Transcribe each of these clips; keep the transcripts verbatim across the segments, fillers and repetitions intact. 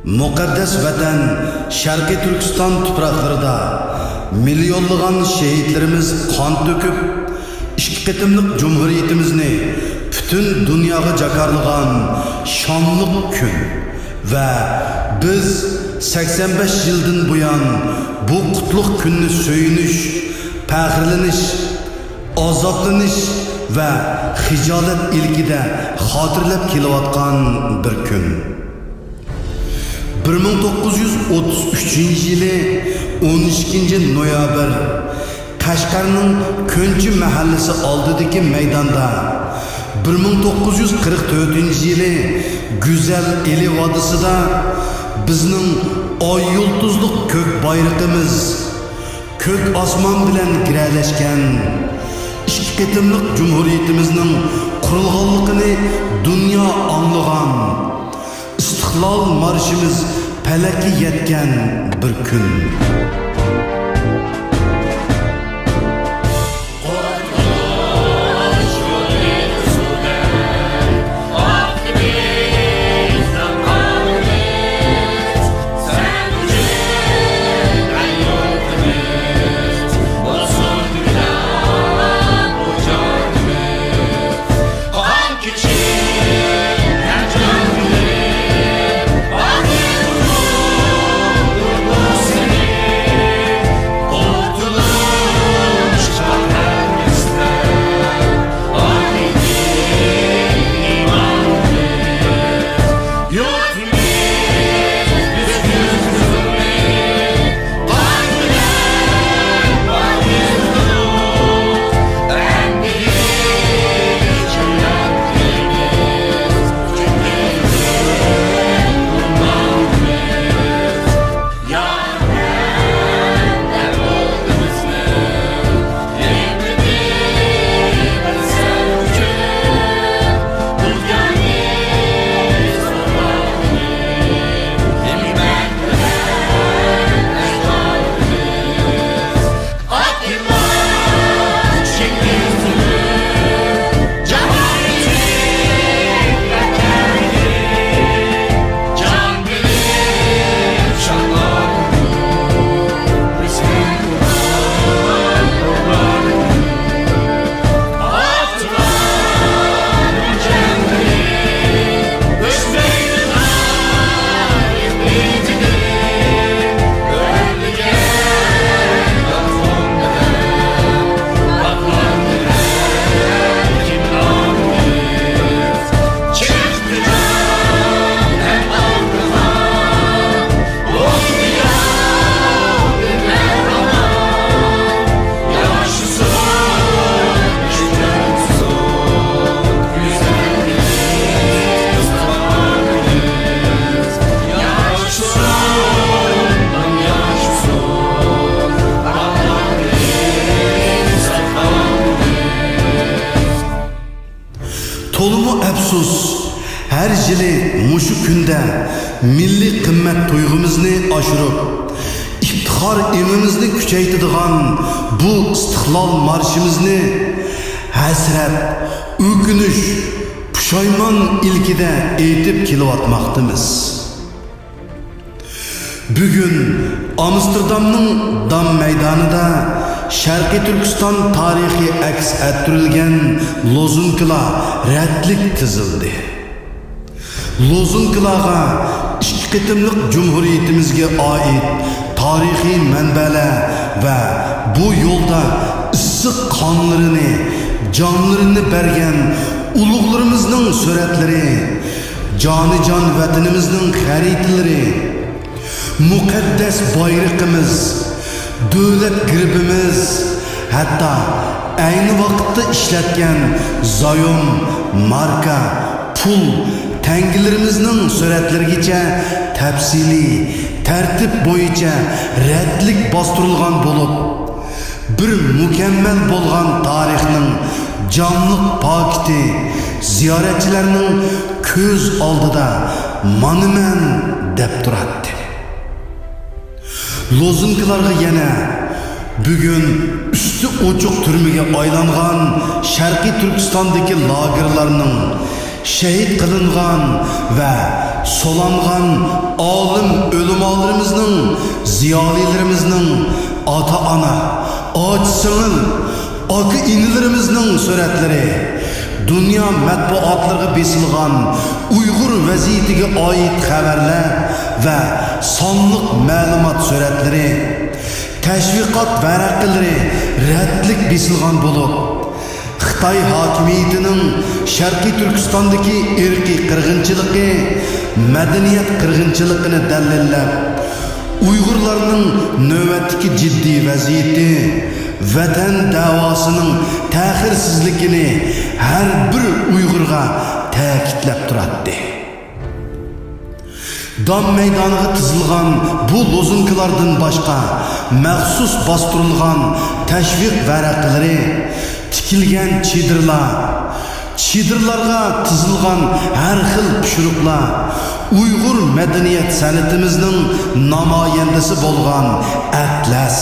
مۇقەددەس ۋەتەن شەرقىي تۈركىستان تۇپراقلىرىدا مىليونلىغان شېھىتلىرىمىز قان تۆكۈپ، ئىككى قېتىملىق جۇمھۇرىيىتىمىزنى پۈتۈن دۇنياغا جاكارلىغان شانلىق كۈن ۋە بىز سەكسەن بەش يىلدىن بۇيان بۇ قۇتلۇق كۈننى سۆيۈنۈش، پەخىرلىنىش، ئازابلىنىش ۋە خىجالەت ئىلكىدە خاتىرىلەپ كېلىۋاتقان بىر كۈن. بىر مىڭ توققۇز يۈز ئوتتۇز ئۈچىنچى يىلى ئون ئىككىنچى نويابىر، قەشقەرنىڭ كۆنچى مەھەللىسى ئالدىدىكى مەيداندا، بىر مىڭ توققۇز يۈز قىرىق تۆتىنچى يىلى گۈزەل ئىلى ۋادىسىدا بىزنىڭ ئاي يۇلتۇزلۇق كۆك بايرىقىمىز، كۆك ئاسمان بىلەن گىرەلەشكەن، ئىككى قېتىملىق جۇمھۇرىيىتىمىزنىڭ قۇرۇلغانلىقىنى دۇنيا ئاڭلىغان، ئىستىقلال مارشىمىز پەلەككە يەتكەن بىر كۈن. تولىمۇ ئەپسۇس، ھەر يىلى مۇشۇ كۈندە مىللىي قىممەت تۇيغۇمىزنى ئاشۇرۇپ، ئىپتىخار ئېڭىمىزنى كۈچەيتىدىغان بۇ ئىستىقلال مارشىمىزنى ھەسرەت، ئۆكۈنۈش، پۇشايمان ئىلكىدە ئېيتىپ كېلىۋاتماقتىمىز. بۈگۈن ئامستېردامنىڭ دام مەيدانىدا شەرقىي تۈركىستان تارىخى ئەكس ئەتتۈرۈلگەن لوزۇنكىلار رەتلىك تىزىلدى. لوزۇنكىلارغا ئىككى قېتىملىق جۇمھۇرىيىتىمىزگە ئائىت تارىخىي مەنبەلەر ۋە بۇ يولدا ئىسسىق قانلىرىنى، جانلىرىنى بەرگەن ئۇلۇغلىرىمىزنىڭ سۈرەتلىرى، جانىجان ۋەتىنىمىزنىڭ خەرىتىلىرى، مۇقەددەس بايرىقىمىز، دۆلەت گېربىمىز، ھەتتا ئەينى ۋاقىتتا ئىشلەتكەن زايوم، ماركا، پۇل، تەڭگىلىرىمىزنىڭ سۈرەتلىرىگىچە تەپسىلىي، تەرتىپ بويىچە رەتلىك باستۇرۇلغان بولۇپ، بىر مۇكەممەل بولغان تارىخنىڭ جانلىق پاكىتى زىيارەتچىلەرنىڭ كۆز ئالدىدا مانا مەن دەپ تۇراتتى. لوزۇنكىلارغا يەنە بۈگۈن ئۈستى ئوچۇق تۈرمىگە ئايلانغان شەرقىي تۈركىستاندىكى لاگېرلارنىڭ، شەھىت قىلىنغان ۋە سولانغان ئالىم ئۆلىمالىرىمىزنىڭ، زىيالىيلىرىمىزنىڭ، ئاتا-ئانا، ئاچا-سىڭىل، ئاكا-ئىنىلىرىمىزنىڭ سۈرەتلىرى، دۇنيا مەتبۇئاتلىرىغا بېسىلغان ئۇيغۇر ۋەزىيىتىگە ئائىت خەۋەرلەر ۋە سانلىق مەلۇمات سۈرەتلىرى، تەشۋىقات ۋەرەقىلىرى رەتلىك بېسىلغان بولۇپ، خىتاي ھاكىمىيىتىنىڭ شەرقىي تۈركىستاندىكى ئىرقىي قىرغىنچىلىقى، مەدەنىيەت قىرغىنچىلىقىنى دەلىللەپ، ئۇيغۇرلارنىڭ نۆۋەتتىكى جىددىي ۋەزىيىتى، ۋەتەن دەۋاسىنىڭ تەخىرسىزلىكىنى ھەر بىر ئۇيغۇرغا تەكىتلەپ تۇراتتى. دام مەيدانىغا تىزىلغان بۇ لوزۇنكىلاردىن باشقا، مەخسۇس باستۇرۇلغان تەشۋىق ۋەرەقىلىرى، تىكىلگەن چېدىرلار، چېدىرلارغا تىزىلغان ھەر خىل پىشۇرۇقلار، ئۇيغۇر مەدەنىيەت سەنئىتىمىزنىڭ نامايەندىسى بولغان ئەتلەس،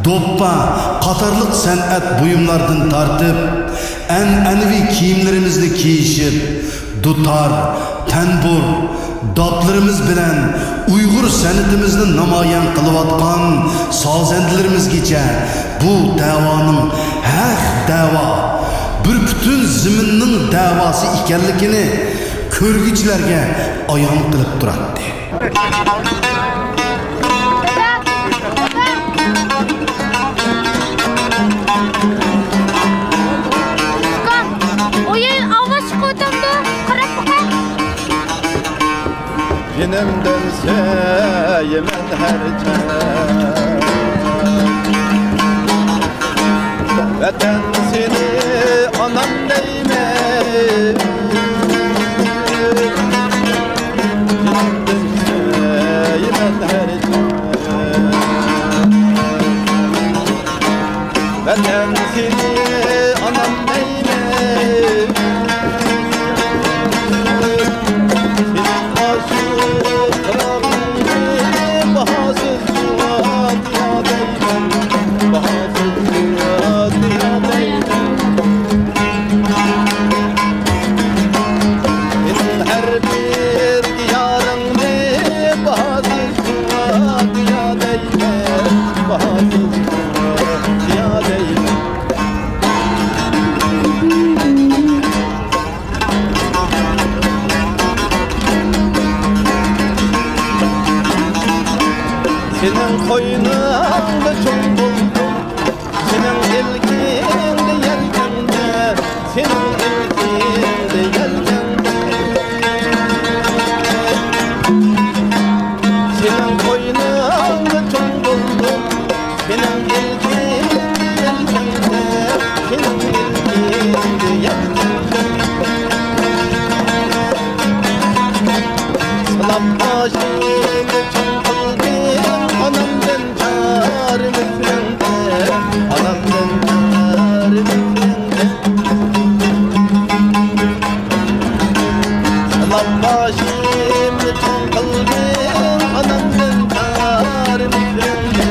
دوپپا قاتارلىق سەنئەت بۇيۇملاردىن تارتىپ، ئەنئەنىۋى كىيىملىرىمىزنى كىيىشىپ، دۇتار، تەنبۇر، داپلىرىمىز بىلەن ئۇيغۇر سەنئىتىمىزنى نامايان قىلىۋاتقان سازەندىلىرىمىزگىچە بۇ دەۋانىڭ ھەق دەۋا، بىر پۈتۈن زېمىننىڭ دەۋاسى ئىكەنلىكىنى كۆرگۈچىلەرگە ئايان قىلىپ تۇراتتى. ئۇكام، ئۇ يەر ئاۋاز چىقىۋاتامدۇ؟ قاراپ باقاي. جېنىمدىن سۆيىمەن ھەر چاغ. ۋەتەن سېنى ئانام دەيمەن. جېنىمدىن سۆيىمەن ھەر چاغ. ۋەتەن سېنى ئانام دەيمەن. سېنىڭ ئاشۇ چىراغىڭنى باھاسىز جۇۋان يادايمەن، باھاسىز جۇۋان يادايمەن. مېنىڭ ھەر بىر دىيارىڭنى باھاسىز جۇۋان يادايمەن، باھاسىز جۇۋان يادايمەن. سېنىڭ قوينۇڭدا چوڭ بولدۇم، سېنىڭ ئىلكىڭدە يەلكەندىم، سېنىڭ ئىلكىڭدە يەلكەندىم. سېنىڭ قوينۇڭدا چوڭ بولدۇم، سېنىڭ ئىلكىڭدە يەلكەندىم، سېنىڭ ئىلكىڭدە يەلكەندىم. سىلاپ باشىمنى چوڭ قىلدىڭ، ئانامدىن چارىمىز مەڭدە، ئانامدىن چارىمىز مەڭدە. سىلاپ باشىمنى چوڭ قىلدىڭ، ئانامدىن چارىمىز مەڭدە،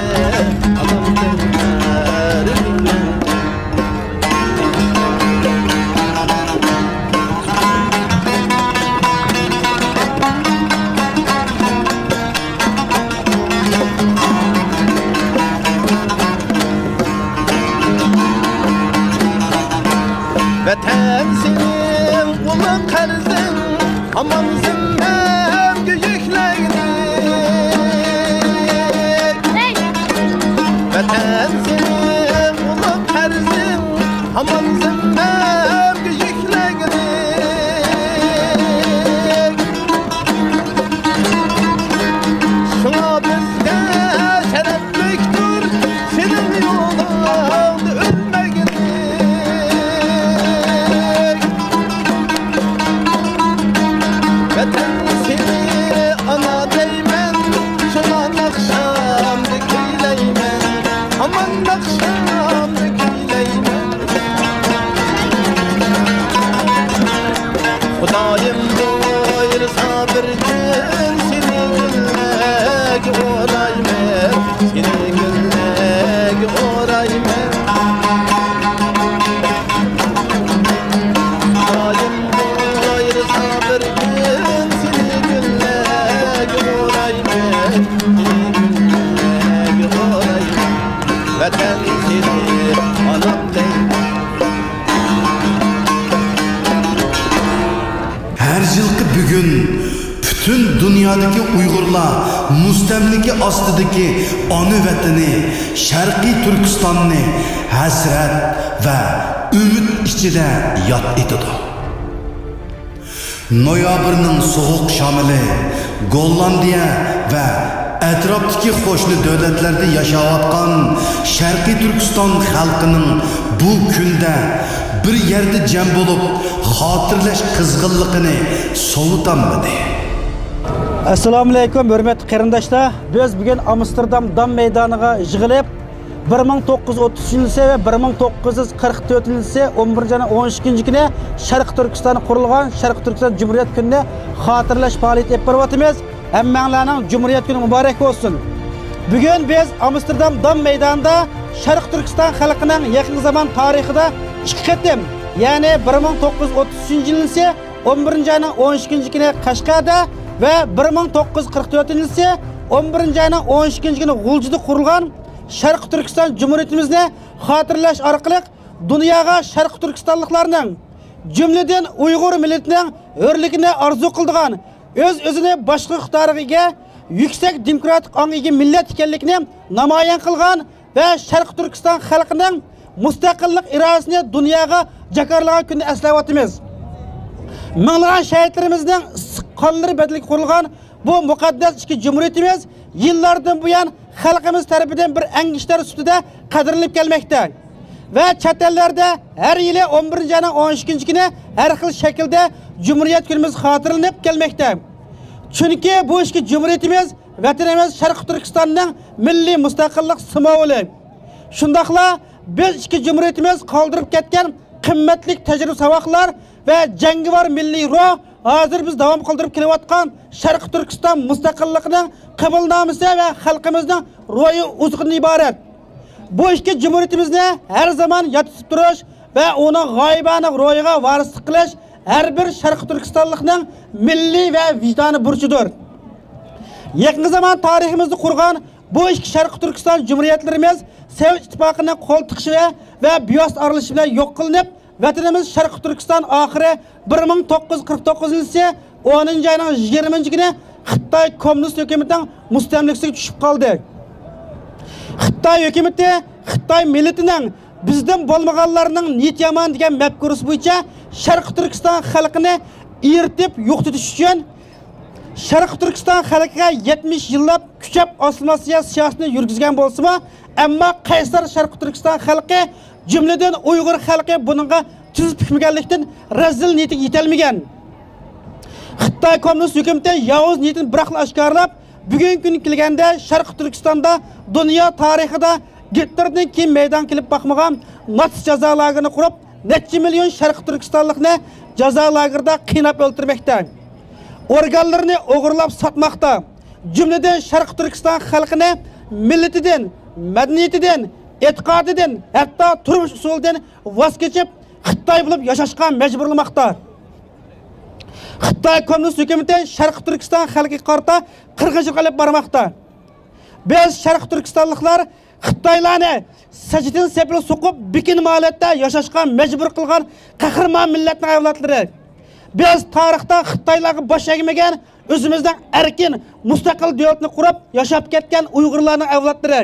ئانامدىن چارىمىز مەڭدە. ۋەتەن سېنىڭ ئۇلۇغ قەرزىڭ، ھامان زىممەمگە يۈكلەيلى. ۋەتەن سېنىڭ ئۇلۇغ قەرزىڭ، ھامان زىممەمگە يۈكلەيلى. شۇڭا بىزگە شەرەپلىكتۇر سېنىڭ يولۇڭدا ئۆلمەكلىك. ۋەتەن سېنى ئانا دەيمەن، شۇڭا ناخشامدا كۈيلەيمەن، ھامان ناخشامدا كۈيلەيمەن. خۇدايىم بۇيرۇسا بىر كۈن سېنى گۈللەرگە ئورايمەن، سېنى گۈللەرگە ئورايمەن. خۇدايىم بۇيرۇسا بىر كۈن سېنى گۈل پۈتۈن دۇنيادىكى ئۇيغۇرلار مۇستەملىكە ئاستىدىكى ئانا ۋەتىنى شەرقىي تۈركىستاننى ھەسرەت ۋە ئۈمىد ئىچىدە ياد ئېتىدۇ. نويابىرنىڭ سوغۇق شامىلى گوللاندىيە ۋە ئەتراپتىكى قوشنا دۆلەتلەردە ياشاۋاتقان شەرقىي تۈركىستان خەلقىنىڭ بۇ كۈندە بىر يەردە جەم بولۇپ، خاتىرىلەش قىزغىنلىقىنى سوۋۇتالمىدى. ئەسسالامۇئەلەيكۇم، ھۆرمەتلىك قېرىنداشلار! بىز بۈگۈن ئامستېردام دام مەيدانىغا يىغىلىپ، بىر مىڭ توققۇز يۈز ئوتتۇز ئۈچىنچى يىلى ۋە بىر مىڭ توققۇز يۈز قىرىق تۆتىنچى يىلى ئون بىرىنچى ئاينىڭ ئون ئىككىنچى كۈنى شەرقىي تۈركىستاندا قۇرۇلغان شەرقىي تۈركىستان جۇمھۇرىيەت كۈنىنى خاتىرىلەش پائالىيىتى ئېلىپ بېرىۋاتىمىز. ھەممەڭلارنىڭ جۇمھۇرىيەت كۈنى مۇبارەك بولسۇن! بۈگۈن بىز ئامستېردام دام مەيدانىدا شەرقىي تۈركىستان خەلقىنىڭ يېقىنقى زامان تارىخىدا ئىككى قېتىم، يەنى بىر مىڭ توققۇز يۈز ئوتتۇز ئۈچىنچى يىلى ئون بىرىنچى ئاينىڭ ئون ئىككىنچى كۈنى قەشقەردە ۋە بىر مىڭ توققۇز يۈز قىرىق تۆتىنچى يىلى ئون بىرىنچى ئاينىڭ ئون ئىككىنچى كۈنى غۇلجىدا قۇرۇلغان شەرقىي تۈركىستان جۇمھۇرىيىتىمىزنى خاتىرىلەش ئارقىلىق دۇنياغا شەرقىي تۈركىستانلىقلارنىڭ، جۈملىدىن ئۇيغۇر مىللىتىنىڭ ھۆرلۈكىنى ئارزۇ قىلىدىغان، ئۆز-ئۆزىنى باشقۇرۇش ئىقتىدارىغا ئىگە، يۈكسەك دېموكراتىك ئاڭغا ئىگە مىللەت ئىكەنلىكىنى نامايان قىلغان ۋە شەرقىي تۈركىستان خەلقىنىڭ مۇستەقىللىق ئىرادىسىنى دۇنياغا جاكارلىغان كۈننى ئەسلەۋاتىمىز. مىڭلىغان شەھىدلىرىمىزنىڭ ئىسسىق قانلىرى بەدىلىگە قۇرۇلغان بۇ مۇقەددەس ئىككى جۇمھۇرىيىتىمىز يىللاردىن بۇيان خەلقىمىز تەرىپىدىن بىر ئەڭگۈشتەر سۈپىتىدە قەدىرلىنىپ كەلمەكتە ۋە چەت ئەللەردە ھەر يىلى ئون بىرىنچى ئاينىڭ ئون ئىككىنچى كۈنى ھەر خىل شەكىلدە جۇمھۇرىيەت كۈنىمىز خاتىرىلىنىپ كەلمەكتە. چۈنكى بۇ ئىككى جۇمھۇرىيىتىمىز، ۋەتىنىمىز شەرقىي تۈركىستاننىڭ مىللىي مۇستەقىللىق سىمۋولى. شۇنداقلا بىز ئىككى جۇمھۇرىيىتىمىز قالدۇرۇپ كەتكەن قىممەتلىك تەجرىبە-ساۋاقلار ۋە جەڭگىۋار مىللىي روھ ھازىر بىز داۋام قىلدۇرۇپ كېلىۋاتقان شەرقىي تۈركىستان مۇستەقىللىقىنىڭ قىبۇلنامىسى ۋە خەلقىمىزنىڭ روھىي ئوزۇقىدىن ئىبارەت. بۇ ئىككى جۇمھۇرىيىتىمىزنى ھەر زامان ياد تۇتۇپ تۇرۇش ۋە ئۇنىڭ غايىبانە روھىغا ۋارىسلىق قىلىش ھەر بىر شەرقىي تۈركىستانلىقنىڭ مىللىي ۋە ۋىجدانىي بۇرچىدۇر. يېقىنقى زامان تارىخىمىزنى قۇرغان بۇ ئىككى شەرقىي تۈركىستان جۇمھۇرىيەتلىرىمىز سوۋېت ئىتتىپاقىنىڭ قول تىقىشى ۋە بىۋاسىتە ئارىلىشىشى بىلەن يوق قىلىنىپ، ۋەتىنىمىز شەرقىي تۈركىستان ئاخىرى بىر مىڭ توققۇز يۈز قىرىق توققۇزىنچى يىلى ئونىنچى ئاينىڭ يىگىرمىنچى كۈنى خىتاي كوممۇنىست ھۆكۈمىتىنىڭ مۇستەملىكىسىگە چۈشۈپ قالدى. خىتاي ھۆكۈمىتى خىتاي مىللىتىنىڭ «بىزدىن بولمىغانلارنىڭ نىيىتى يامان» دېگەن مەپكۇرىسى بويىچە شەرقىي تۈركىستان خەلقىنى ئېرىتىپ يوقىتىش ئۈچۈن، شەرقىي تۈركىستان خەلقىگە يەتمىش يىللاپ كۈچەپ ئاسسىمىلياتسىيە سىياسىتىنى يۈرگۈزگەن بولسىمۇ، ئەمما قەيسەر شەرقىي تۈركىستان خەلقى، جۈملىدىن ئۇيغۇر خەلقى بۇنىڭغا تۈز پۈكمىگەنلىكتىن، رەزىل نىيىتىگە يېتەلمىگەن. خىتاي كوممۇنىست ھۆكۈمىتى ياۋۇز نىيىتىنى بىراقلا ئاشكارىلاپ، بۈگۈنكى كۈنگە كەلگەندە شەرقىي تۈركىستاندا دۇنيا تارىخىدا گىتلېردىن كېيىن مەيدانغا كېلىپ باقمىغان ناتسىست جازا لاگېرىنى قۇرۇپ، نەچچە مىليون شەرقىي تۈركىستانلىقنى جازا لاگېرىدا قىيناپ ئۆلتۈرمەكتە. ئورگانلىرىنى ئوغرىلاپ ساتماقتا. جۈملىدىن شەرقىي تۈركىستان خەلقىنى مىللىتىدىن، مەدەنىيىتىدىن، ئېتىقادىدىن، ھەتتا تۇرمۇش ئۇسۇلىدىن ۋاز كېچىپ، خىتاي بولۇپ ياشاشقا مەجبۇرلىماقتا. خىتاي كوممۇنىست ھۆكۈمىتى شەرقىي تۈركىستان خەلقىگە قارىتا قىرغىنچىلىق ئېلىپ بارماقتا. بىز شەرقىي تۈركىستانلىقلار خىتايلارنى سەجدىدىن سېپىل سوقۇپ، بېكىنمە ھالەتتە ياشاشقا مەجبۇر قىلغان قەھرىمان مىللەتنىڭ ئەۋلادلىرى. بىز تارىختا خىتايلارغا باش ئەگمىگەن، ئۆزىمىزنىڭ ئەركىن، مۇستەقىل دۆلىتىنى قۇرۇپ ياشاپ كەتكەن ئۇيغۇرلارنىڭ ئەۋلادلىرى.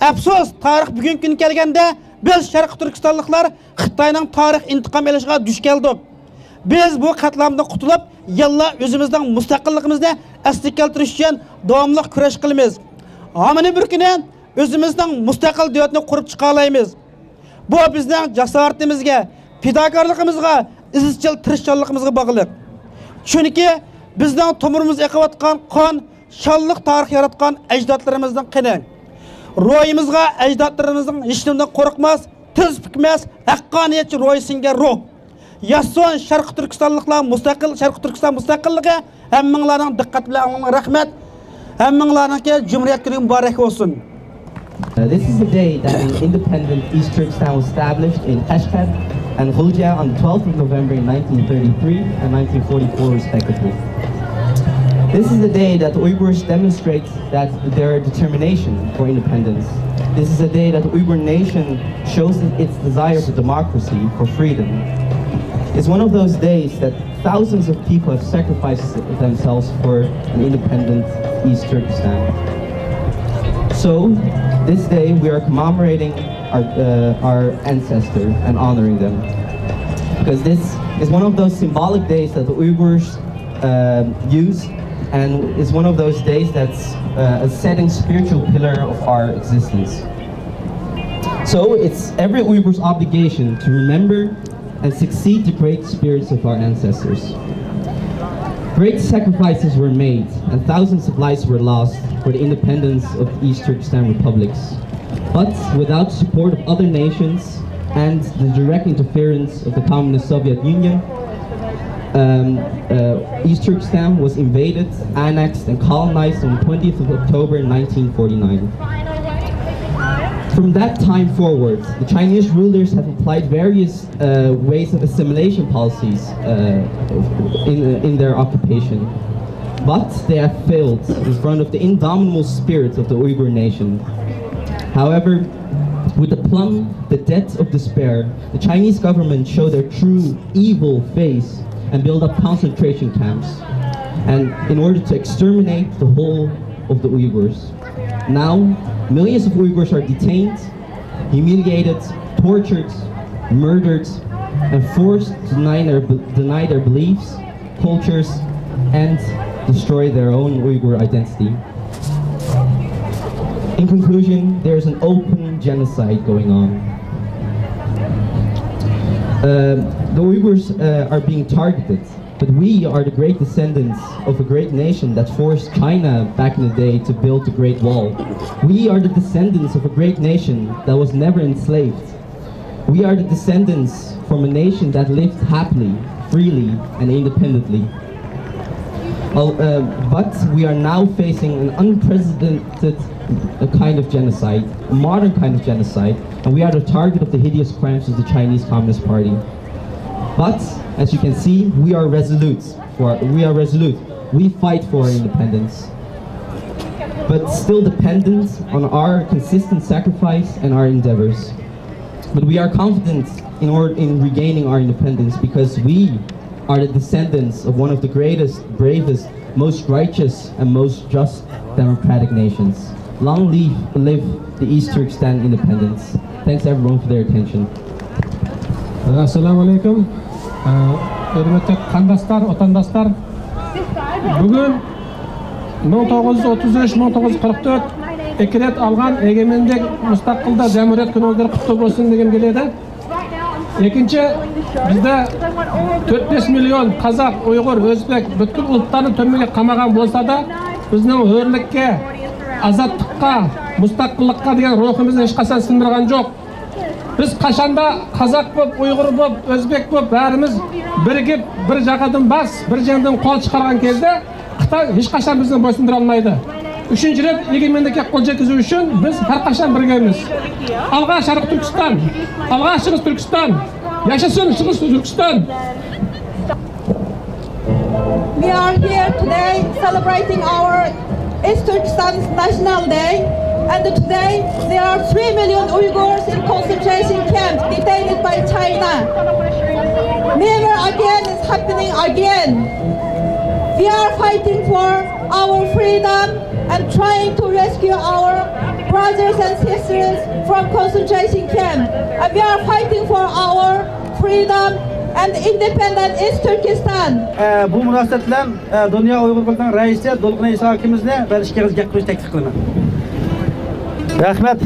ئەپسۇس، تارىخ بۈگۈنكى كۈنگە كەلگەندە، بىز شەرقىي تۈركىستانلىقلار خىتاينىڭ تارىخ ئىنتىقام ئېلىشىغا دۇچ كەلدۇق. بىز بۇ قەتلىئامدىن قۇتۇلۇپ، يەنىلا ئۆزىمىزنىڭ مۇستەقىللىقىمىزنى ئەسلىگە كەلتۈرۈش ئۈچۈن داۋاملىق كۈرەش قىلىمىز. ھامىنى بىر كۈنى ئۆزىمىزنىڭ مۇستەقىل دۆلىتىنى قۇرۇپ چىقالايمىز. بۇ بىزنىڭ جاسارىتىمىزگە، پىداكارلىقىمىزغا، ئىزچىل تىرىشچانلىقىمىزغا باغلىق. چۈنكى بىزنىڭ تومۇرىمىزدا ئېقىۋاتقان قان، شانلىق تارىخ ياراتقان ئەجدادلىرىمىزنىڭ قېنى. روھىمىزغا ئەجدادلىرىمىزنىڭ ھېچنېمىدىن قورقماس، تىز پۈكمەس، ھەققانىيەتچى روھى سىڭگەن روھ. ياشىسۇن شەرقىي تۈركىستانلىقلار مۇستەقىل، شەرقىي تۈركىستان مۇستەقىللىقى! ھەممىڭلارنىڭ دىققەت بىلەن ئاڭلىغىنىغا رەھمەت. ھەممىڭلارنىڭكى جۇمھۇرىيەت كۈنى مۇبارەك بولسۇن! Uh, this is the day that an independent East Turkestan was established in Kashgar and Ghulja on the twelfth of November in nineteen thirty-three and nineteen forty-four, respectively. This is the day that the Uyghurs demonstrate that their determination for independence. This is a day that the Uyghur nation shows its desire for democracy, for freedom. It's one of those days that thousands of people have sacrificed themselves for an independent East Turkestan. So, this day we are commemorating our, uh, our ancestor and honoring them. Because this is one of those symbolic days that the Uyghurs, uh, use, and is one of those days that's, uh, a setting spiritual pillar of our existence. So it's every Uyghur's obligation to remember and succeed the great spirits of our ancestors. Great sacrifices were made and thousands of lives were lost for the independence of East Turkestan republics. But without support of other nations and the direct interference of the communist Soviet Union, um, uh, East Turkestan was invaded, annexed, and colonized on twentieth of October nineteen forty-nine. From that time forward, the Chinese rulers have applied various, uh, ways of assimilation policies, uh, in, in their occupation. But they have failed in front of the indomitable spirit of the Uyghur nation. However, with the plumb, the depth of despair, the Chinese government showed their true evil face and built up concentration camps, and in order to exterminate the whole of the Uyghurs. Now, millions of Uyghurs are detained, humiliated, tortured, murdered, and forced to deny their, deny their beliefs, cultures, and destroy their own Uyghur identity. In conclusion, there is an open genocide going on. Um, the Uyghurs, uh, are being targeted, but we are the great descendants of a great nation that forced China back in the day to build the Great Wall. We are the descendants of a great nation that was never enslaved. We are the descendants from a nation that lived happily, freely, and independently. Uh, but we are now facing an unprecedented, uh, kind of genocide, a modern kind of genocide, and we are the target of the hideous crimes of the Chinese Communist Party. But, as you can see, we are resolute. For, we are resolute. We fight for our independence, but still dependent on our consistent sacrifice and our endeavors. But we are confident in, or, in regaining our independence because we are the descendants of one of the greatest, bravest, most righteous, and most just democratic nations. Long live, live the East Turkestan independence. Thanks everyone for their attention. Assalamu alaikum. Hürmetli kandaşlar, vatandaşlar. Bugün mıń toǵız júz otuz úsh, mıń toǵız júz qırq tórt eki ret alǵan egemenlik, mustaqillik, jamhuriyet kúnińizler qutlu bolsun degim keledi. Ekinchi, bizde tórt-bes million qazaq, uyg'ur, o'zbek, butun ultlarni turmaga qamagan bo'lsa-da, bizning hurlikka, ozodlikqa, mustaqillikqa degan ruhimizni hech qachon sindirgan jo'q. Biz qachonda qozoq bo'lib, uyg'ur bo'lib, o'zbek bo'lib, barimiz birigib, bir jag'adan bas, bir jangdan qo'l chiqargan kezde, Xitoy hech qachon bizni bo'ysundira olmaydi. Uchinchi ret egenmenlikka qo'l yetkazib uchun biz har qachon birgamiz. Alg'a Sharq Turkiston, alg'a Shig'is Turkiston, yashasın Shig'is Turkiston. We are here today celebrating our East Turkestan's National Day, and today there are three million Uyghurs in concentration camps detained by China. Never again is happening again. We are fighting for our freedom and trying to rescue our brothers and sisters from concentration camp. And we are fighting for our freedom and independent East Turkestan. ئە، بۇ مۇناسىۋەت بىلەن، ئە، دۇنيا ئۇيغۇر قۇرۇلتىيىنىڭ رەئىسى دولقۇن ئەيسا ھاكىمىمىزنى بىر ئىككى ئېغىز گەپ قىلىشنى تەكلىپ قىلىمەن. رەھمەت.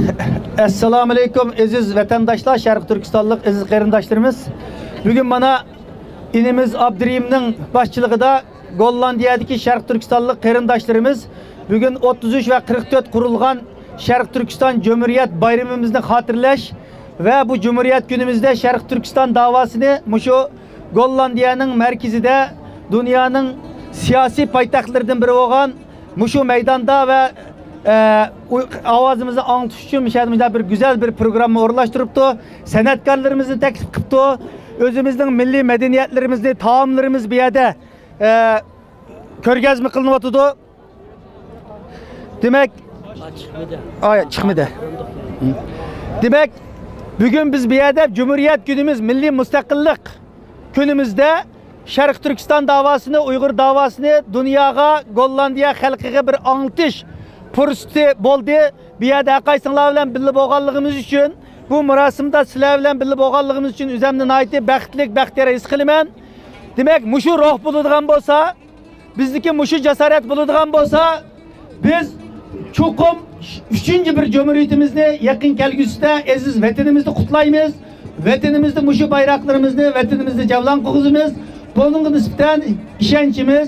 ئەسسالامۇئەلەيكۇم، ئەزىز ۋەتەنداشلار، شەرقىي تۈركىستانلىق ئەزىز قېرىنداشلىرىمىز. بۈگۈن مانا ئىنىمىز ئابدۇرېھىمنىڭ باشچىلىقىدا گوللاندىيەدىكى شەرقىي تۈركىستانلىق قېرىنداشلىرىمىز بۈگۈن ئوتتۇز ئۈچ ۋە قىرىق تۆت قۇرۇلغان شەرقىي تۈركىستان جۇمھۇرىيەت بايرىمىمىزنى خاتىرىلەش ۋە بۇ جۇمھۇرىيەت كۈنىمىزدە شەرقىي تۈركىستان داۋاسىنى مۇشۇ گوللاندىيەنىڭ مەركىزىدە، دۇنيانىڭ سىياسىي پايتەختلىرىدىن بىرى بولغان مۇشۇ مەيداندا ۋە، ئە، ئۇ-، ئاۋازىمىزنى ئاڭلىتىش ئۈچۈن مۇشۇ يەردە مۇشۇنداق بىر گۈزەل بىر پروگرامما ئورۇنلاشتۇرۇپتۇ. سەنئەتكارلىرىمىزنى تەكلىپ قىپتۇ. ئۆزىمىزنىڭ مىللىي مەدەنىيەتلىرىمىزنى، تائاملىرىمىز بۇ يەردە، ئە، كۆرگەزمە قىلىنىۋاتىدۇ. دېمەك، ئاي، چىقمىدى. دېمەك، بۈگۈن بىز بۇ يەردە جۇمھۇرىيەت كۈنىمىز، مىللىي مۇستەقىللىق كۈنىمىزدە شەرقىي تۈركىستان داۋاسىنى، ئۇيغۇر داۋاسىنى دۇنياغا، گوللاندىيە خەلقىگە بىر ئاڭلىتىش پۇرسىتى بولدى. بۇ يەردە ھەرقايسىڭلار بىلەن بىللە بولغانلىقىمىز ئۈچۈن، بۇ مۇراسىمدا سىلەر بىلەن بىللە بولغانلىقىمىز ئۈچۈن ئۆزۈمنى ناھايىتى بەختلىك، بەختىيار ھېس قىلىمەن. دېمەك، مۇشۇ روھ بولىدىغان بولسا، بىزدىكى مۇشۇ جاسارەت بولىدىغان بولسا، بىز چوقۇم ئۈچىنچى بىر جۇمھۇرىيىتىمىزنى يېقىن كەلگۈسىدە ئەزىز ۋەتىنىمىزدە قۇتلايمىز. ۋەتىنىمىزدە مۇشۇ بايراقلىرىمىزنى، ۋەتىنىمىزدە جەۋلان قىلغۇزىمىز. بۇنىڭغا نىسبەتەن ئىشەنچىمىز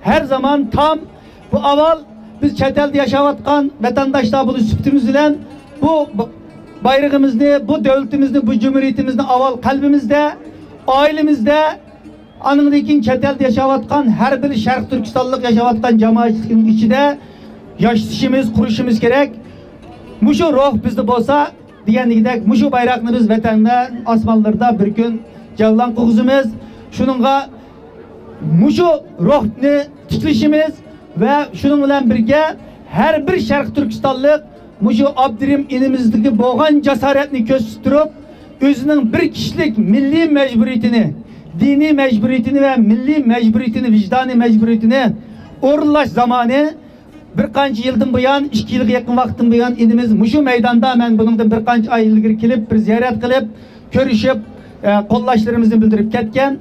ھەر زامان تام. بۇ ئاۋۋال بىز چەت ئەلدە ياشاۋاتقان ۋەتەنداشلار بولۇش سۈپىتىمىز بىلەن بۇ ب-، بايرىقىمىزنى، بۇ دۆلىتىمىزنى، بۇ جۇمھۇرىيىتىمىزنى ئاۋۋال قەلبىمىزدە، ئائىلىمىزدە، ئانىڭدىن كېيىن چەت ئەلدە ياشاۋاتقان ھەر بىر شەرقىي تۈركىستانلىق ياشاۋاتقان جامائەتنىڭ ئىچىدە ياشىتىشىمىز، قۇرۇشىمىز كېرەك. مۇشۇ روھ بىزدە بولسا، دېگەندىكىدەك، مۇشۇ بايراقنى بىز ۋەتەندە ئاسمانلىرىدا بىر كۈن جەۋلان قىلغۇزىمىز. شۇنىڭغا مۇشۇ روھنى تىكلىشىمىز ۋە شۇنىڭ بىلەن بىرگە ھەر بىر شەرقىي تۈركىستانلىق مۇشۇ ئابدۇرېھىم ئىنىمىزدىكى بولغان جاسارەتنى كۆرسىتىپ تۇرۇپ، ئۆزىنىڭ بىر كىشىلىك مىللىي مەجبۇرىيىتىنى، دىنىي مەجبۇرىيىتىنى ۋە مىللىي مەجبۇرىيىتىنى، ۋىجدانىي مەجبۇرىيىتىنى ئورۇنلاش زامانى بىر قانچە يىلدىن بۇيان، ئىككى يىلغا يېقىن ۋاقىتتىن بۇيان ئىنىمىز مۇشۇ مەيداندا، مەن بۇنىڭدىن بىر قانچە ئاي ئىلگىرى كېلىپ، بىر زىيارەت قىلىپ، كۆرۈشۈپ، ئە، قوللاشلىرىمىزنى بىلدۈرۈپ كەتكەن.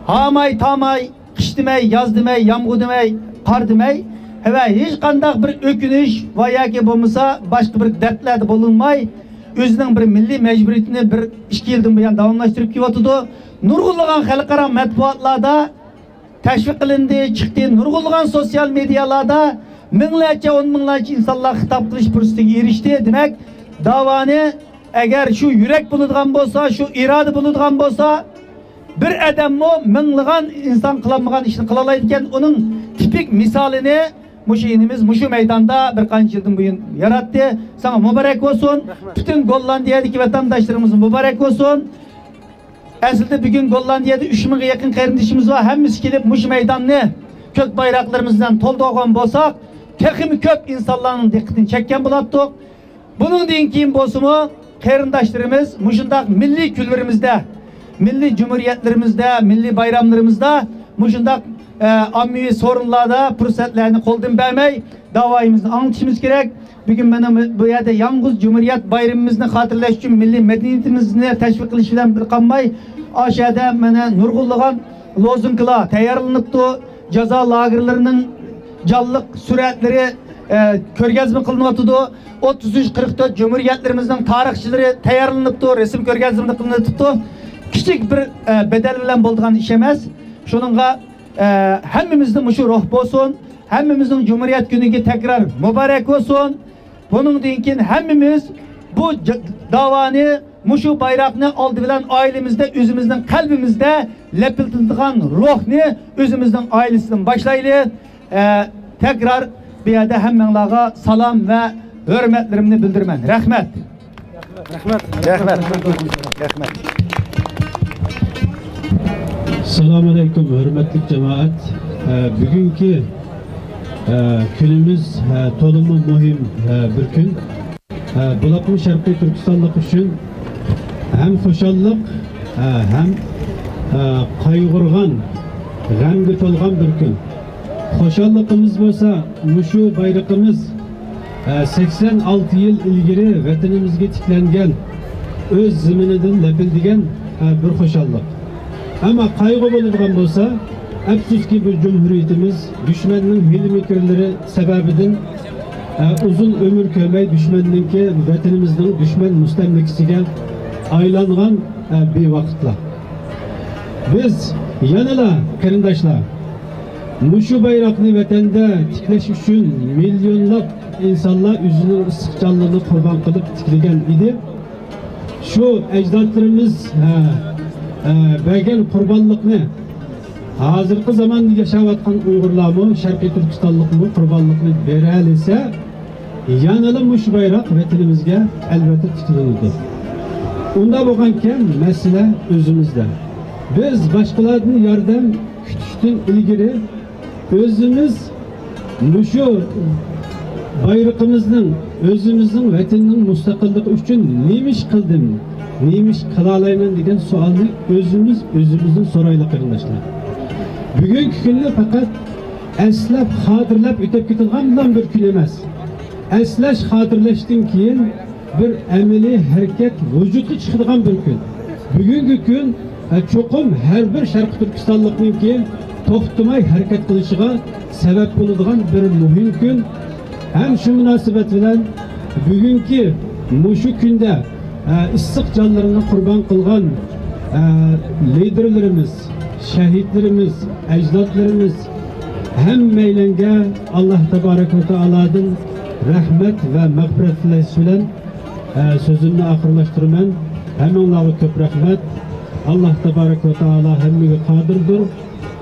ھاماي، تاماي، قىش دېمەي، ياز دېمەي، يامغۇر دېمەي، قار دېمەي، ۋە ھېچقانداق بىر ئۆكۈنۈش ۋە ياكى بولمىسا باشقا بىر دەردلەردە بولۇنماي، ئۆزىنىڭ بىر مىللىي مەجبۇرىيىتىنى بىر ئىككى يىلدىن بۇيان داۋاملاشتۇرۇپ كېلىۋاتىدۇ. نۇرغۇنلىغان خەلقئارا مەتبۇئاتلاردا تەشۋىق قىلىندى، چىقتى. نۇرغۇنلىغان سوتسىيال مېدىيالاردا مىڭلارچە، ئون مىڭلارچە ئىنسانلار خىتاب قىلىش پۇرسىتىگە ئېرىشتى. دېمەك، داۋانى ئەگەر شۇ يۈرەك بولىدىغان بولسا، شۇ ئىرادە بولىدىغان بولسا، بىر ئادەممۇ مىڭلىغان ئىنسان قىلالمىغان ئىشنى قىلالايدىكەن. ئۇنىڭ تىپىك مىسالىنى مۇشۇ ئىنىمىز مۇشۇ مەيداندا بىر قانچە يىلدىن بۇيان ياراتتى. ساڭا مۇبارەك بولسۇن. رەھمەت. پۈتۈن گوللاندىيەدىكى ۋەتەنداشلىرىمىزغا مۇبارەك بولسۇن. ئەسلىدە بۈگۈن گوللاندىيەدە ئۈچ مىڭغا يېقىن قېرىندىشىمىز بار. ھەممىسى كېلىپ مۇشۇ مەيداننى كۆك بايراقلىرىمىز بىلەن تولدۇرغان بولساق، تېخىمۇ كۆپ ئىنسانلارنىڭ دىققىتىنى چەككەن بولاتتۇق. بۇنىڭدىن كېيىن بولسىمۇ قېرىنداشلىرىمىز مۇشۇنداق مىللىي كۈنلىرىمىزدە، مىللىي جۇمھۇرىيەتلىرىمىزدە، مىللىي بايراملىرىمىزدا مۇشۇنداق، ئە، ئاممىۋى سورۇنلاردا پۇرسەتلەرنى قولدىن بەرمەي، داۋايىمىزنى ئاڭلىتىشىمىز كېرەك. بۈگۈن مانا بۇ يەردە يالغۇز جۇمھۇرىيەت بايرىمىمىزنى خاتىرىلەش ئۈچۈن مىللىي مەدەنىيىتىمىزنى تەشۋىق قىلىش بىلەن بىر قالماي، ئاشۇ يەردە مانا نۇرغۇنلىغان لوزۇنكىلار تەييارلىنىپتۇ. جازا لاگېرلىرىنىڭ جانلىق سۈرەتلىرى، ئە، كۆرگەزمە قىلىنىۋاتىدۇ. ئوتتۇز ئۈچ، قىرىق تۆت جۇمھۇرىيەتلىرىمىزنىڭ تارىخچىلىرى تەييارلىنىپتۇ، رەسىم كۆرگەزمە قىلىنىۋاتىدۇ. كىچىك بىر، ئە، بەدەل بىلەن بولىدىغان ئىش ئەمەس. شۇنىڭغا، ئە، ھەممىمىزدە مۇشۇ روھ بولسۇن. ھەممىمىزنىڭ جۇمھۇرىيەت كۈنىگە تەكرار مۇبارەك بولسۇن. بۇنىڭدىن كېيىن ھەممىمىز بۇ ج-، داۋانى، مۇشۇ بايراقنى ئالدى بىلەن ئائىلىمىزدە، ئۆزىمىزنىڭ قەلبىمىزدە لەپىلدىتىدىغان روھنى ئۆزىمىزنىڭ ئائىلىسىدىن باشلايلى. ئە، تەكرار بۇ يەردە ھەممەڭلارغا سالام ۋە ھۆرمەتلىرىمنى بىلدۈرىمەن. رەھمەت. رەھمەت. رەھمەت. رەھمەت. ئەسسالامۇ ئەلەيكۇم، ھۆرمەتلىك جامائەت. ئە، بۈگۈنكى، ئە، كۈنىمىز، ئە، تولىمۇ مۇھىم، ئە، بىر كۈن. ئە، بولۇپمۇ شەرقىي تۈركىستانلىق ئۈچۈن ھەم خۇشاللىق، ئە، ھەم، ئە، قايغۇرغان، غەمگە تولغان بىر كۈن. خۇشاللىقىمىز بولسا مۇشۇ بايرىقىمىز، ئە، سەكسەن ئالتە يىل ئىلگىرى ۋەتىنىمىزگە تىكلەنگەن، ئۆز زېمىنىدىن لەپىلدىگەن، ئە، بىر خۇشاللىق. ئەمما قايغۇ بولىدىغان بولسا، ئەپسۇسكى، بۇ جۇمھۇرىيىتىمىز دۈشمەننىڭ ھىيلە-مىكىرلىرى سەۋەبىدىن، ئە، ئۇزۇن ئۆمۈر كۆرمەي، دۈشمەننىڭكى، ۋەتىنىمىزنىڭ دۈشمەن مۇستەملىكىسىگە ئايلانغان، ئە، بىۋاقىتلار. بىز يەنىلا، قېرىنداشلار، مۇشۇ بايراقنى ۋەتەندە تىكلەش ئۈچۈن مىليونلاپ ئىنسانلار ئۆزىنىڭ ئىسسىق جانلىرىنى قۇربان قىلىپ تىكلىگەن ئىدى. شۇ ئەجدادلىرىمىز، ئە، ئە، بەرگەن قۇربانلىقنى ھازىرقى زاماندا ياشاۋاتقان ئۇيغۇرلارمۇ، شەرقىي تۈركىستانلىقمۇ قۇربانلىقنى بېرەلىسە، يەنىلا مۇشۇ بايراق ۋەتىنىمىزگە ئەلۋەتتە تىكلىنىدۇ. ئۇنداق بولغانكەن، مەسىلە ئۆزىمىزدە. بىز باشقىلاردىن ياردەم كۈتۈشتىن ئىلگىرى ئۆزىمىز مۇشۇ بايرىقىمىزنىڭ، ئۆزىمىزنىڭ ۋەتىنىنىڭ مۇستەقىللىقى ئۈچۈن نېمە ئىش قىلدىم؟ نېمە ئىش قىلالايمەن دېگەن سوئالنى ئۆزىمىز ئۆزىمىزدىن سورايلى، قېرىنداشلار. بۈگۈنكى كۈننى پەقەت ئەسلەپ، خاتىرىلەپ ئۆتۈپ كېتىدىغان بىر كۈن ئەمەس. ئەسلەش، خاتىرىلەشتىن كېيىن بىر ئەمەلىي ھەرىكەت ۋۇجۇدقا چىقىدىغان بىر كۈن. بۈگۈنكى كۈن، ئە، چوقۇم ھەر بىر شەرقىي تۈركىستانلىقنىڭكى توختىماي ھەرىكەت قىلىشىغا سەۋەب بولىدىغان بىر مۇھىم كۈن. ھەم شۇ مۇناسىۋەت بىلەن بۈگۈنكى مۇشۇ كۈندە، ئە، ئىسسىق جانلىرىنى قۇربان قىلغان، ئە، لىدېرلىرىمىز، شەھىدلىرىمىز، ئەجدادلىرىمىز ھەممەيلەنگە ئاللا تابارەك ۋە تائالادىن رەھمەت ۋە مەغپىرەت تىلەش بىلەن، ئە، سۆزۈمنى ئاخىرلاشتۇرىمەن. ھەممىڭلارغا كۆپ رەھمەت. ئاللا تابارەك ۋە تائالا ھەممىگە قادىردۇر.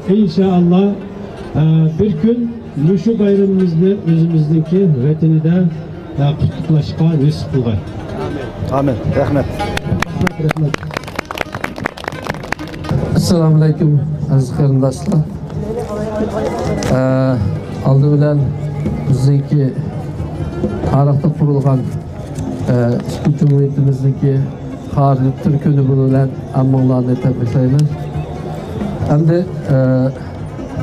ئىنشائاللا، ئە، بىر كۈن مۇشۇ بايرىمىمىزنى ئۆزىمىزنىڭكى ۋەتىنىدە، ئە، قۇتلۇقلاشقا نېسىپ قىلغاي. ئامىن. رەھمەت. رەھمەت. ئەسسالامۇئەلەيكۇم، ئەزىز قېرىنداشلار. ئە، ئالدى بىلەن بىزنىڭكى تارىختا قۇرۇلغان، ئە، ئىككى جۇمھۇرىيىتىمىزنىڭكى خاتىرە كۈنى بىلەن ھەممىڭلارنى تەبرىكلەيمەن. ئەمدى، ئە،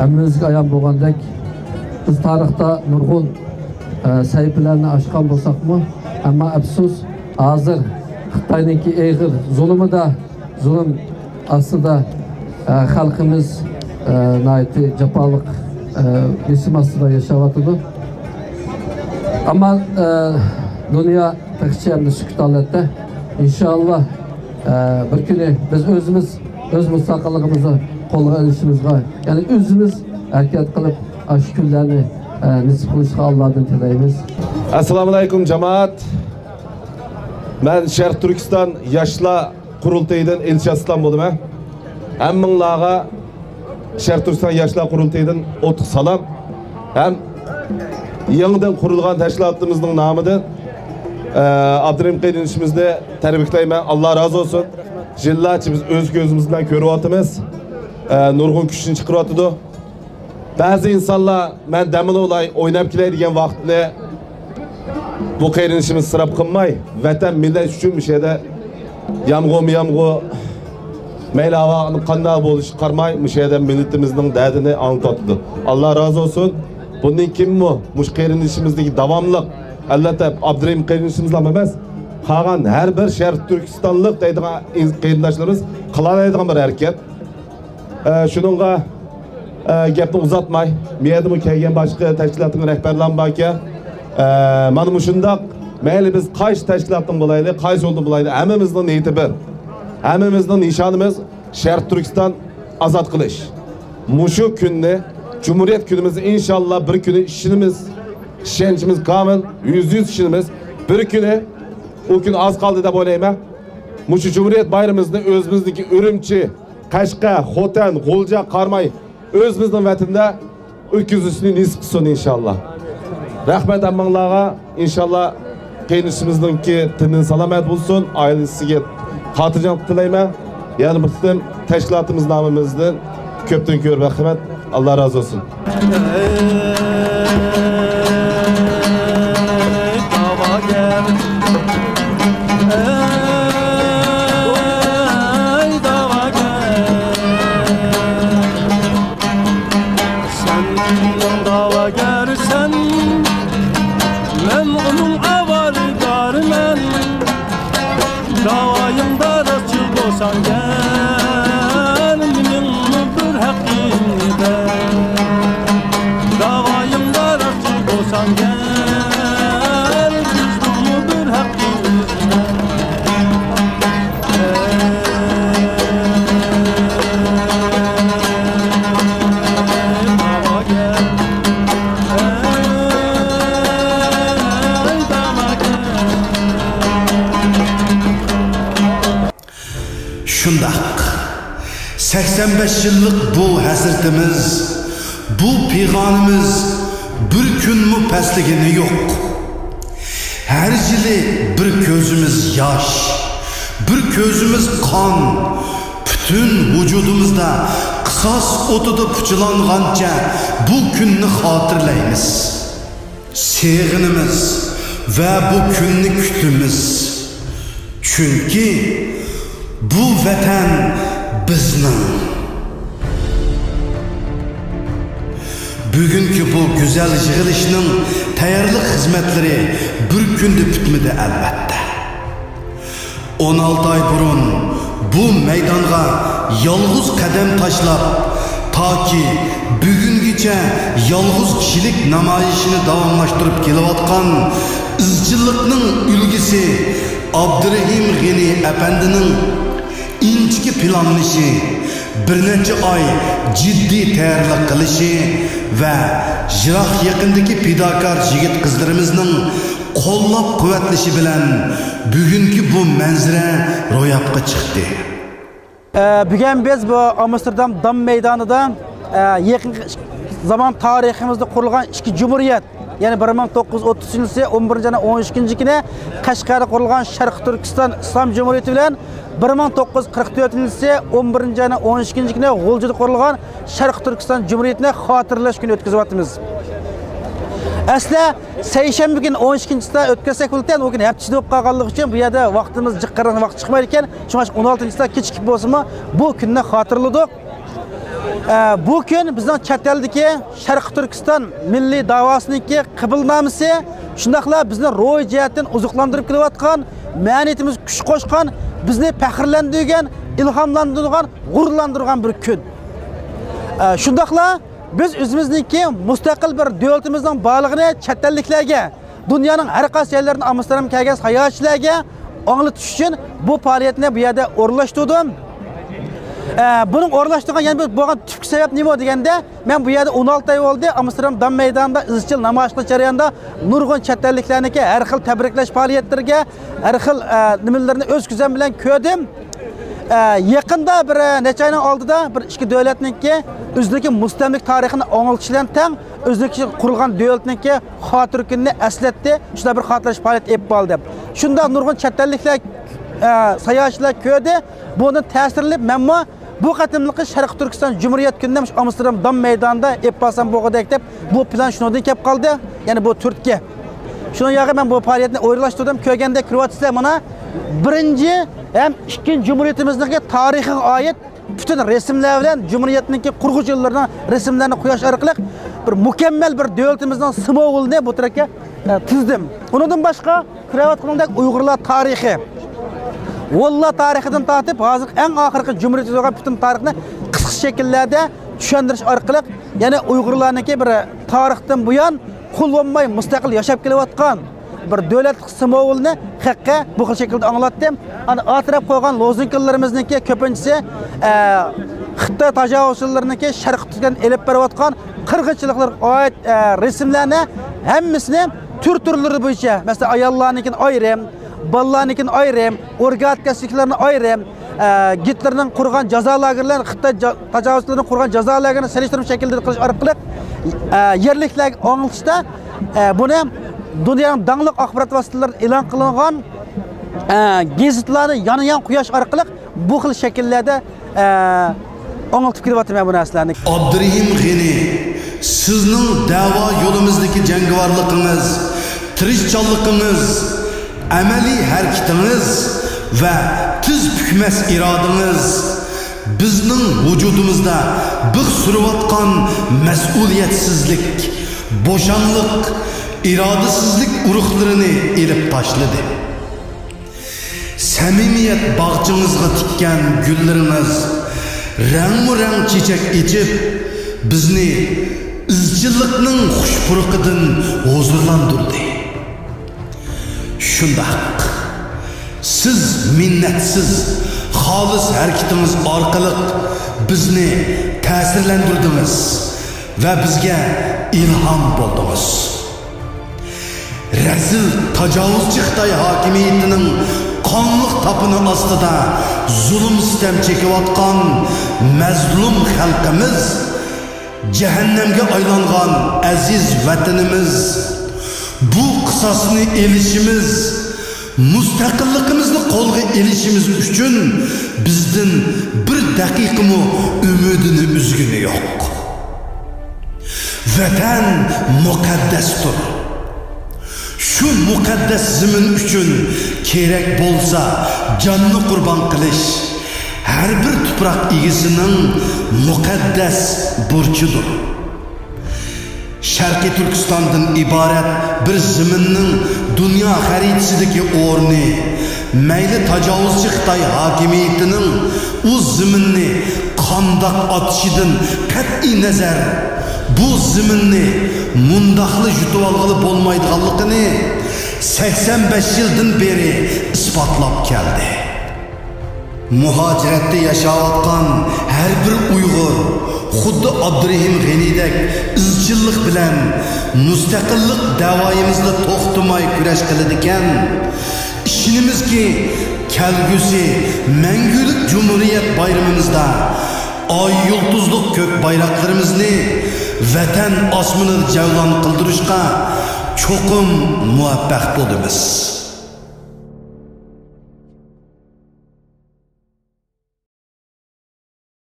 ھەممىمىزگە ئايان بولغاندەك، بىز تارىختا نۇرغۇن، ئە، سەھىپىلەرنى ئاچقان بولساقمۇ، ئەمما ئەپسۇس، ھازىر خىتاينىڭكى ئېغىر زۇلۇمىدا، زۇلۇم ئاستىدا، ئە، خەلقىمىز، ئە، ناھايىتى جاپالىق، ئە، بېسىم ئاستىدا ياشاۋاتىدۇ. ئەمما، ئە، دۇنيا تېخىچە ئەمدى سۈكۈت ھالەتتە. ئىنشائاللا، ئە، بىر كۈنى بىز ئۆزىمىز ئۆز مۇستەقىللىقىمىزنى قولغا ئېلىشىمىزغا، يەنى ئۆزىمىز ھەرىكەت قىلىپ، ئاشۇ كۈنلەرنى، ئە، نېسىپ قىلىشقا ئاللادىن تىلەيمىز. ئەسسالامۇئەلەيكۇم، جامائەت. مەن شەرقىي تۈركىستان ياشلار قۇرۇلتىيىدىن ئىلشات ئىسلام بولىمەن. ھەممىڭلارغا شەرقىي تۈركىستان ياشلار قۇرۇلتىيىدىن ئوتلۇق سالام. ھەم يېڭىدىن قۇرۇلغان تەشكىلاتىمىزنىڭ نامىدىن، ئە، ئابدۇرېھىم قېرىندىشىمىزنى تەبرىكلەيمەن. ئاللا رازى بولسۇن. يىللارچە بىز ئۆز كۆزىمىز بىلەن كۆرۈۋاتىمىز. ئە، نۇرغۇن كۈچنى چىقىرىۋاتىدۇ. بەزى ئىنسانلار، مەن دەم ئالاي، ئويناپ كېلەي دېگەن ۋاقىتنى بۇ قېرىندىشىمىز ئىسراپ قىلماي، ۋەتەن، مىللەت ئۈچۈن مۇشۇ يەردە يامغۇرمۇ يامغۇر، مەيلى ھاۋا قانداق بولۇشىغا قارىماي، مۇشۇ يەردە مىللىتىمىزنىڭ دەردىنى ئاڭلىتىۋاتىدۇ. ئاللا رازى بولسۇن. بۇندىن كېيىنمۇ مۇشۇ قېرىندىشىمىزدىكى داۋاملىق، ئەلۋەتتە، ئابدۇرېھىم قېرىندىشىمىزلا ئەمەس، قالغان ھەر بىر شەرقىي تۈركىستانلىق دەيدىغان ئىن-، قېرىنداشلىرىمىز قىلالايدىغان بىر ھەرىكەت. ئە، شۇنىڭغا، ئە، گەپنى ئۇزارتماي، بۇ يەردىمۇ كەلگەن باشقا تەشكىلاتنىڭ رەھبەرلىرىمۇ باركەن. ئە، مانا مۇشۇنداق، مەيلى بىز قايسى تەشكىلاتتىن بولايلى، قايسى يولدىن بولايلى، ھەممىمىزنىڭ نىيىتى بىر. ھەممىمىزنىڭ نىشانىمىز شەرقىي تۈركىستان ئازاد قىلىش. مۇشۇ كۈننى، جۇمھۇرىيەت كۈنىمىزنى ئىنشاللا بىر كۈنى ئىشىنىمىز، ئىشەنچىمىز كامىل، يۈزدە يۈز ئىشىنىمىز. بىر كۈنى، ئۇ كۈن ئاز قالدى دەپ ئويلايمەن. مۇشۇ جۇمھۇرىيەت بايرىمىمىزنى ئۆزىمىزنىڭكى ئۈرۈمچى، قەشقەر، خوتەن، غۇلجا قارىماي، ئۆزىمىزنىڭ ۋەتىنىدە ئۆتكۈزۈشنى نېسىپ قىلسۇن ئىنشاللا. رەھمەت ھەممىڭلارغا. ئىنشاللا قېرىندىشىمىزنىڭكى تېنى سالامەت بولسۇن، ئائىلىسىگە خاتىرجەملىك تىلەيمەن. يەنە بىر قېتىم تەشكىلاتىمىز نامىمىزدىن كۆپتىن كۆپ رەھمەت. ئاللا رازى بولسۇن. سەن مېنىڭ داۋاگەرسەن، مەن ئۇنىڭ ئاۋارىگارىمەن. داۋايىڭدا راستچىل بولساڭ گەر، مېنىڭمۇ بىر ھەققىمنى بەر. داۋايىڭدا راستچىل بولساڭ گەر، بىزنىڭمۇ بىر ھەققىمىزنى بەر. شۇنداق. سەكسەن بەش يىللىق بۇ ھەسرىتىمىز، بۇ پىغانىمىز بىر كۈنمۇ پەسلىگىنى يوق. ھەر يىلى بىر كۆزىمىز ياش، بىر كۆزىمىز قان، پۈتۈن ۋۇجۇدىمىزدا قىساس ئوتىدا پۇچىلانغانچە بۇ كۈننى خاتىرىلەيمىز. سېغىنىمىز ۋە بۇ كۈننى كۈتىمىز. چۈنكى بۇ ۋەتەن بىزنىڭ. بۈگۈنكى بۇ گۈزەل يىغىلىشنىڭ تەييارلىق خىزمەتلىرى بىر كۈندە پۈتمىدى، ئەلۋەتتە. ئون ئالتە ئاي بۇرۇن بۇ مەيدانغا يالغۇز قەدەم تاشلاپ، تاكى بۈگۈنگىچە يالغۇز كىشىلىك نامايىشىنى داۋاملاشتۇرۇپ كېلىۋاتقان ئىزچىللىقنىڭ ئۈلگىسى ئابدۇرېھىم غېنى ئەپەندىنىڭ ئىنچىكە پىلانلىشى، بىر نەچچە ئاي جىددىي تەييارلىق قىلىشى ۋە يىراق يېقىندىكى پىداكار يىگىت-قىزلىرىمىزنىڭ قوللاپ-قۇۋۋەتلىشى بىلەن بۈگۈنكى بۇ مەنزىرە روياپقا چىقتى. ئە، بۈگۈن بىز بۇ ئامستېردام دام مەيدانىدا، ئە، يېقىنقى زامان تارىخىمىزدا قۇرۇلغان ئىككى جۇمھۇرىيەت، يەنى بىر مىڭ توققۇز يۈز ئوتتۇز ئۈچىنچى يىلى ئون بىرىنچى ئاينىڭ ئون ئىككىنچى كۈنى قەشقەردە قۇرۇلغان شەرقىي تۈركىستان ئىسلام جۇمھۇرىيىتى بىلەن بىر مىڭ توققۇز يۈز قىرىق تۆتىنچى يىلى ئون بىرىنچى ئاينىڭ ئون ئىككىنچى كۈنى غۇلجىدا قۇرۇلغان شەرقىي تۈركىستان جۇمھۇرىيىتىنى خاتىرىلەش كۈنى ئۆتكۈزۈۋاتىمىز. ئەسلى سەيشەنبە كۈنى ئون ئىككىنچىسىدە ئۆتكۈزسەك بولىدىكەن، ئۇ كۈنى ھەپتىچە بولۇپ قالغانلىقى ئۈچۈن بۇ يەردە ۋاقتىمىز جىق قىرغىن ۋاقىت چىقمايدىكەن. شۇڭا ئون ئالتىنچىسىدا كېچىكىپ بولسىمۇ بۇ كۈننى خاتىرىلىدۇق. ئە، بۇ كۈن بىزنىڭ چەت ئەلدىكى شەرقىي تۈركىستان مىللىي داۋاسىنىڭكى قەبۇلنامىسى، شۇنداقلا بىزنى روھىي جەھەتتىن ئوزۇقلاندۇرۇپ كېلىۋاتقان، مەنىيىتىمىزگە كۈچ قوشقان، بىزنى پەخىرلەندۈرگەن، ئىلھاملاندۇرغان، غۇرۇرلاندۇرغان بىر كۈن. ئە، شۇنداقلا بىز ئۆزىمىزنىڭكى مۇستەقىل بىر دۆلىتىمىزنىڭ بارلىقىنى چەت ئەللىكلەرگە، دۇنيانىڭ ھەر قايسى يەرلىرىدىن ئامستېردامغا كەلگەن ساياھەتچىلەرگە ئاڭلىتىش ئۈچۈن بۇ پائالىيەتنى بۇ يەردە ئورۇنلاشتۇردۇم. ئە، بۇنىڭ ئورۇنلاشتۇرغان يەنە بىر بولغان تۈپكى سەۋەب نېمە دېگەندە، مەن بۇ يەردە ئون ئالتە ئاي بولدى، ئامستېردام دام مەيدانىدا ئىزچىل نامايىش قىلىش جەريانىدا نۇرغۇن چەت ئەللىكلەرنىڭكى ھەر خىل تەبرىكلەش پائالىيەتلىرىگە، ھەر خىل، ئە، نېمىلىرىنى ئۆز كۆزۈم بىلەن كۆردۈم. ئە، يېقىندا بىر، ئە، نەچچە ئاينىڭ ئالدىدا بىر ئىككى دۆلەتنىڭكى ئۆزىنىڭكى مۇستەملىكە تارىخىنى ئاڭلىتىش بىلەن تەڭ، ئۆزىنىڭكى قۇرۇلغان دۆلىتىنىڭكى خاتىرە كۈنىنى ئەسلەتتى. شۇنداق بىر خاتىرىلەش پائالىيىتى ئېلىپ باردى. شۇنداق نۇرغۇن چەت ئەللىكلەر، ئە، ساياھەتچىلەر كۆردى. بۇنىڭدىن تەسىرلىنىپ، مەنمۇ بۇ قېتىملىقى شەرقىي تۈركىستان جۇمھۇرىيەت كۈنىنى مۇشۇ ئامستېردام دام مەيدانىدا ئېلىپ بارسام بولغۇدەك دەپ، بۇ پىلان شۇنىڭدىن كېلىپ قالدى. يەنى بۇ تۈرتكە. شۇنىڭ ياغى مەن بۇ پائالىيەتنى ئورۇنلاشتۇردۇم. كۆرگەندەك كۆرۈۋاتىسىلەر مانا، بىرىنچى ھەم ئىككىنچى جۇمھۇرىيىتىمىزنىڭكى تارىخىغا ئائىت پۈتۈن رەسىملەر بىلەن جۇمھۇرىيەتنىڭكى قۇرغۇچى يىللىرىنىڭ رەسىملىرىنى قويۇش ئارقىلىق بىر مۇكەممەل بىر دۆلىتىمىزنىڭ سىمۋولىنى بۇ تەرەپكە، ئە، تىزدىم. ئۇنىڭدىن باشقا كۆرۈۋاتقىنىڭدەك ئۇيغۇرلار تارىخى، ھونلار تارىخىدىن تارتىپ ھازىرقى ئەڭ ئاخىرقى جۇمھۇرىيەت بولغان پۈتۈن تارىخنى قىسقىچە شەكىللەردە چۈشەندۈرۈش ئارقىلىق، يەنى ئۇيغۇرلارنىڭكى بىر تارىختىن بۇيان قۇل بولماي مۇستەقىل ياشاپ كېلىۋاتقان بىر دۆلەتلىك سىمۋولىنى خەققە بۇ خىل شەكىلدە ئاڭلاتتىم. ئانا ئاتراپ قويغان لوزۇنكىلىرىمىزنىڭكى كۆپىنچىسى، ئە، خىتاي تاجاۋۇزچىلىرىنىڭكى شەرقىي تۈركىستان ئېلىپ بېرىۋاتقان قىرغىنچىلىقلىرىغا ئائىت، ئە، رەسىملەرنى ھەممىسىنى تۈر تۈرلىرى بويىچە، مەسىلەن، ئاياللارنىڭكىنى ئايرىم، بالىلارنىڭكىنى ئايرىم، ئورگان كەسىپلىكلەرنى ئايرىم، ئە، گىتلېرنىڭ قۇرغان جازا لاگېرلىرى، خىتاي جا-، تاجاۋۇزچىلىرىنىڭ قۇرغان جازا لاگېرىنى سېلىشتۇرما شەكىلدە قىلىش ئارقىلىق، ئە، يەرلىكلەرگە ئاڭلىتىشتا، ئە، بۇنى دۇنيانىڭ داڭلىق ئاخبارات ۋاسىتىلىرىدا ئېلان قىلىنغان، ئە، گېزىتلارنى يانىيان قۇياش ئارقىلىق بۇ خىل شەكىللەردە، ئە، ئاڭلىتىپ كېلىۋاتىمەن بۇ نەرسىلەرنى. ئابدۇرېھىم غېنى، سىزنىڭ دەۋا يولىمىزدىكى جەڭگىۋارلىقىڭىز، تىرىشچانلىقىڭىز، ئەمەلىي ھەرىكىتىڭىز ۋە تىز پۈكمەس ئىرادىڭىز بىزنىڭ ۋۇجۇدىمىزدا بىخ سۈرۈۋاتقان مەسئۇلىيەتسىزلىك، بوشاڭلىق، ئىرادىسىزلىك ئۇرۇقلىرىنى ئېلىپ تاشلىدى. سەمىمىيەت باغچىڭىزغا تىككەن گۈللىرىڭىز رەڭمۇ رەڭ چېچەك ئېچىپ، بىزنى ئىزچىللىقنىڭ خۇش پۇرىقىدىن ھۇزۇرلاندۇردى. شۇنداق، سىز مىننەتسىز، خالىس ھەرىكىتىڭىز ئارقىلىق بىزنى تەسىرلەندۈردىڭىز ۋە بىزگە ئىلھام بولدىڭىز. رەزىل تاجاۋۇزچى خىتاي ھاكىمىيىتىنىڭ قانلىق تاپىنى ئاستىدا زۇلۇم-سىتەم چېكىۋاتقان مەزلۇم خەلقىمىز، جەھەننەمگە ئايلانغان ئەزىز ۋەتىنىمىز، بۇ قىساسنى ئېلىشىمىز، مۇستەقىللىقىمىزنى قولغا ئېلىشىمىز ئۈچۈن بىزدىن بىر دەقىقىمۇ ئۈمىدىنى ئۈزگىنى يوق. ۋەتەن مۇقەددەستۇر. شۇ مۇقەددەس زېمىن ئۈچۈن كېرەك بولسا جاننى قۇربان قىلىش، ھەر بىر تۇپراق ئىگىسىنىڭ مۇقەددەس بۇرچىدۇر. شەرقىي تۈركىستاندىن ئىبارەت بىر زېمىننىڭ دۇنيا خەرىتىسىدىكى ئورنى، مەيلى تاجاۋۇزچى خىتاي ھاكىمىيىتىنىڭ ئۇ زېمىننى قانداق ئاتىشىدىن قەتئىي نەزەر، بۇ زېمىننى مۇنداقلا يۇتۇۋالغىلى بولمايدىغانلىقىنى سەكسەن بەش يىلدىن بېرى ئىسپاتلاپ كەلدى. مۇھاجىرەتتە ياشاۋاتقان ھەر بىر ئۇيغۇر خۇددى ئابدۇرېھىم غېنىدەك ئىزچىللىق بىلەن مۇستەقىللىق دەۋايىمىزدا توختىماي كۈرەش قىلىدىكەن. ئىشىنىمىزكى، كەلگۈسى مەڭگۈلۈك جۇمھۇرىيەت بايرىمىمىزدا ئاي يۇلتۇزلۇق كۆك بايراقلىرىمىزنى ۋەتەن ئاسمىنىدا جەۋلان قىلدۇرۇشقا چوقۇم مۇۋەپپەق بولىمىز.